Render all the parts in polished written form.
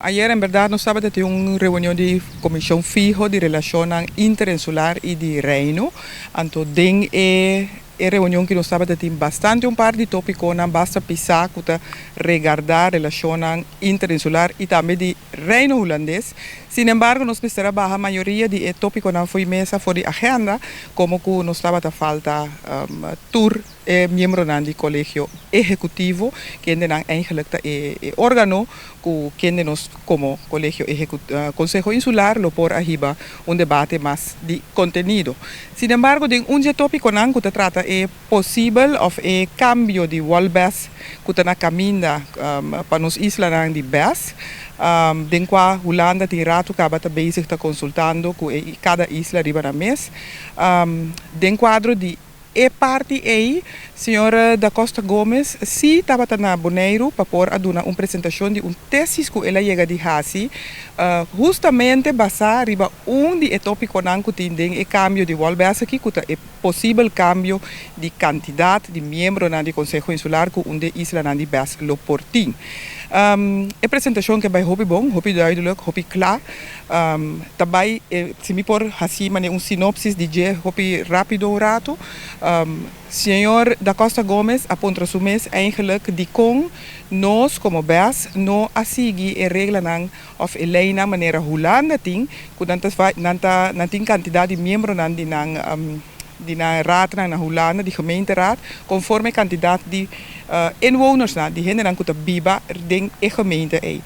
Ayera en berdat nos tabatin un reunion di Komishon Fiho di Relashonnan Interinsular i di Reino. Anto den e reunion ku nos tabatin bastante un par di tópikonan basta pisá ku ta regardá relashonnan interinsular i tambe di Reino Hulandes. Sin embargo, nos mester a baha mayoria di e tópikonan for di mesa, for di agenda, komo ku nos tabata falta tur e miembronan di Kolegio Ehekutivo, kendenan eigenlijk ta e órgano ku kende nos komo Kolegio Konseho Insular lo por a hiba un debate mas di kontenido. Sin embargo, den un tópikonan ku ta trata e posibel òf e kambio di Wolbes ku ta na kaminda pa nos islanan di BES, den kua Hulanda tin ratu kaba ta bezig ta konsultando ku kada isla riba nan mes. Den kuadro di e parti ei, señor Da Costa Gomez si tabata na Boneiru pa por a duna un presentashon di un tesis ku el a yega di hasi, hustamente basá riba un di e tópikonan ku tin den e kambio di Wolbes aki, ku ta e posibel kambio di kantidat di miembronan di Konseho Insular ku un di e islanan di BES lo por tin. E presentashon a bai hopi bon, hopi duidelijk, hopi kla. Tambe, si mi por hasi un sinopsis di dje hopi rápido un ratu. Señor Da Costa Gomez a puntra su mes eigenlijk dikon nos komo BES no a sigui e reglanan òf e leinan manera Hulanda tin, ku nan tin kantidat di miembronan di nan raad na Hulanda, di gemeenteraad, konforme kantidat di inwoners na, di hendenan ku ta biba den e gemeente ei.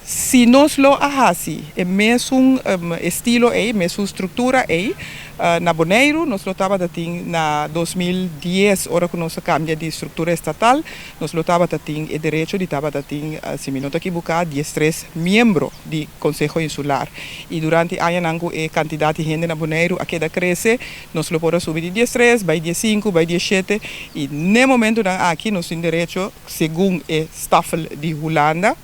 Si nos lo a hasi e mesun estilo ei, mesun struktura ei, na Boneiru, nos lo tabatin na 2010, ora ku nos a kambia di struktura estatal, nos lo tabatin e derecho di tabatin, si mi no ta ekivoká, 13 miembro di Konseho Insular. I durante añanan ku e kantidat di hende na Boneiru a keda krese, nos lo por a subi di 13, bai 15, bai 17, i na e momentonan aki nos tin derecho, segun e staffel di Hulanda,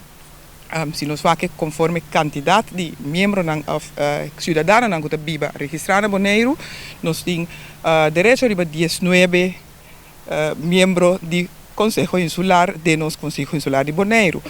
si nos wak konforme kantidat di miembronan òf siudadanonan ku ta biba registrá na Boneiru, nos tin derecho riba 19 miembro di Konseho Insular di nos Konseho Insular di Boneiru.